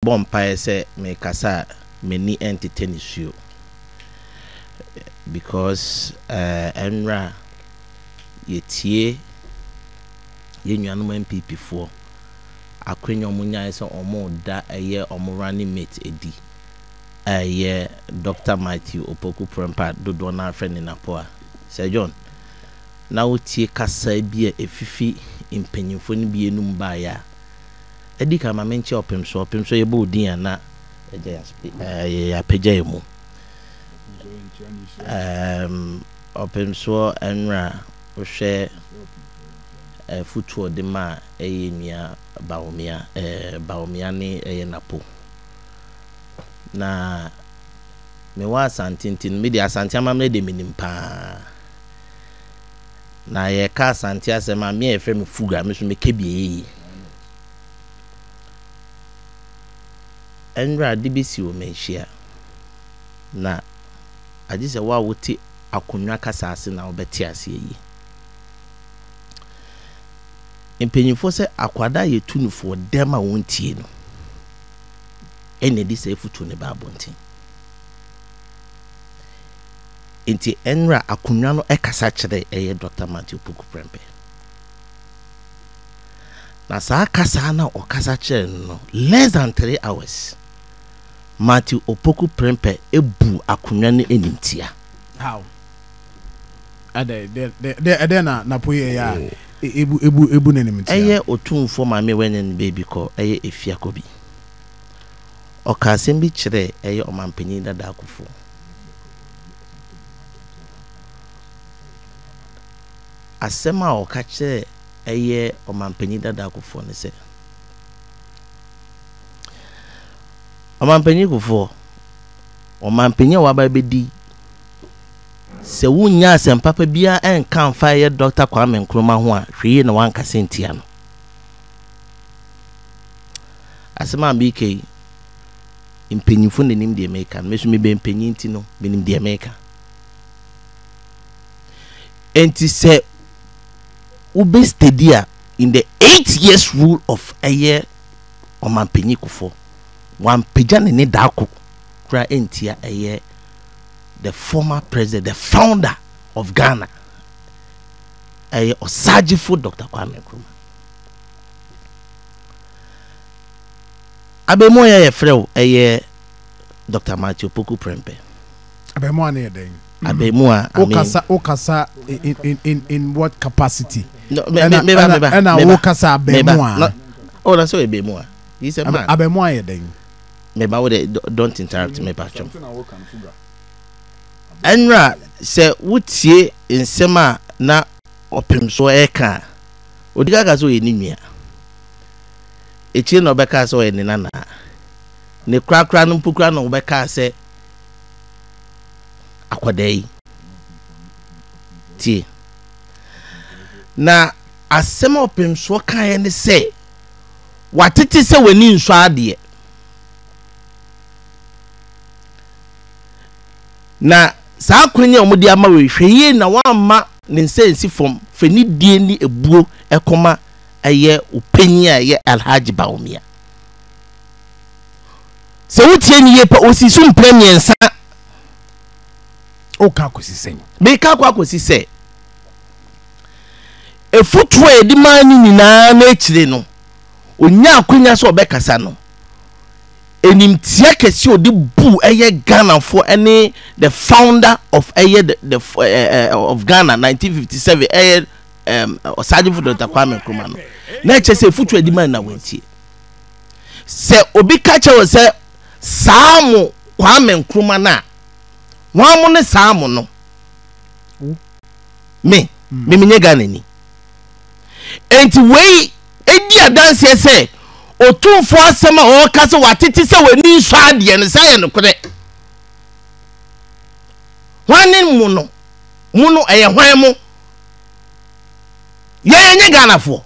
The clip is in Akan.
Mebɔ mpaeɛ sɛ mekasa a m'ani ntetɛ nisuo because ɛnora yɛtie yɛn nuanom NPP foɔ akwanya ɔmo nyaeɛ sɛ ɔmo da ɛyɛ ɔmo running mate adi a ɛyɛ Doctor Matthew Opoku Prempah dodoɔ no ara frɛ no Napo a Sir John na wotie kasa bi a ɛfifi mpanyinfoɔ no bi anum baeɛ a Adi kan ma menkyɛ ɔpem so, ɔpem so yɛbɔ wo din a na yɛapagya yɛn mu. Ɔpem soɔ nwera wohwɛ afutuo ɔde ma ɛyɛ nua Bawumia, Bawumia ne ɛyɛ Napo. Na mewɔ Asante nti no, me deɛ Asante amammerɛ deɛ menim paa. Na yɛka Asante asɛm a, me a yɛfrɛ me Fuga, me nso meka bi ɛyɛ yie. Ɛnora ade bi si wɔ manhyia, na agye sɛ wo a wote akonnwa kasa ase na wobɛte aseɛ yie. Mpanyinfoɔ sɛ akwadaa a yɛtu no foɔ dɛm a wɔntie no, ɛna ɛde saa afutuo no ba abɔnten. Nti ɛnora akonnwa no ɛkasa kyerɛ ɛyɛ Dr. Matthew Poku Prempeh. Na saa kasa no a ɔkasa kyerɛɛ no no, less than 3 hours, Matthew Opoku Prempeh buu akonnwa no animtia. How? Ɛdɛn ɛdɛn na Napo yɛ yɛ a ebu ebu ebu n'animtia? Ɛyɛ Otumfoɔ Maame Wanya ne baabi kɔ, ɛyɛ Efiakobi. Ɔkaa asɛm bi kyerɛɛ ɛyɛ Ɔmanpanyin Dada Akuffo. Asɛm a ɔka kyerɛɛ ɛyɛ Ɔmanpanyin Dada Kufuor ne sɛ, Ɔmanpanyin Kufuor, ɔmanpanyin a waba abɛdi, sɛ wonnya asɛm papa biara nka mfa ɛyɛ Dɔkta Kwame Nkrumah ho a, hwɛ yie na woankasa ntia no. Asɛm a mereka yi, mpanyimfo na nim deɛ mereka no. Me nso mebɛn panyin nti no, menim deɛ mereka. Enti sɛ wobɛ steady a in the 8 years rule of ɛyɛ ɔmanpanyin Kufuor, wampagya ne ne daako koraa ɛntia ɛyɛ the former president, the founder of Ghana, ɛyɛ Ɔsagyefo Dr. Kwame Nkrumah. Abɛɛmuo yɛ yɛfrɛ wo ɛyɛ Dr. Matthew Poku Prempeh. Abɛɛmuo no yɛ dɛn? Abɛɛmuo, I mean. Wokasa wokasa in in in in what capacity? No, me me me ba me ba. Ɛna wokasa abɛɛmuo. No, oh, na sɛ ɔyɛ abɛɛmuo. He's a man. Abɛɛmuo yɛ dɛn? Me ba wo de, don't interrupt me ba twɛm. Ɛnra sɛ wotie nsɛm a na ɔpem so ɛka a, odi ka ka sɛ ɔyɛ ne nua. Ekyire na ɔbɛka sɛ ɔyɛ ne nana. Ne korakora no mpo kora na ɔbɛka sɛ akwadaa yi. Tie. Na asɛm a ɔpemsoɔ kaeɛ ne sɛ, watete sɛ w'ani nsɔ adeɛ. Na saa kwan yi a wɔde ama wei, hwɛ yie na wamma ne nsa nsi fam, fa nidie ne ebuo ɛkɔma ɛyɛ ɔpanyin a ɛyɛ Alhaji Bawumia. Sɛ wotie ne yie pa, osi so mprɛ mmiɛnsa. Woka akɔsi sɛn? Meka akɔ akɔsi sɛ efutuo a yɛde maa no nyinaa n'akyire no, onya akwanya sɛ ɔbɛkasa no, enimtia kɛse a ɔde bu ɛyɛ Ghanafoɔ ɛne the founder of ɛyɛ the the of Ghana 1957 ɛyɛ Ɔsagyefo Dr. Kwame Nkrumah no, na ɛkyɛ sɛ efutuo a yɛde maa no na wɔntie. Sɛ obi ka kyerɛ wo sɛ saa mo Kwame Nkrumah no a, wɔn mo ne saa mo no. Me, me menyɛ Ghana ni. Enti wei edi adanseɛ sɛ Otumfoɔ asɛm a ɔreka sɛ watete sɛ w'ani nsɔ adeɛ no, saa yɛ nokorɛ. Hwan ne mo no? Mo no ɛyɛ hwan mo? Yɛn yɛnyɛ Ghanafoɔ.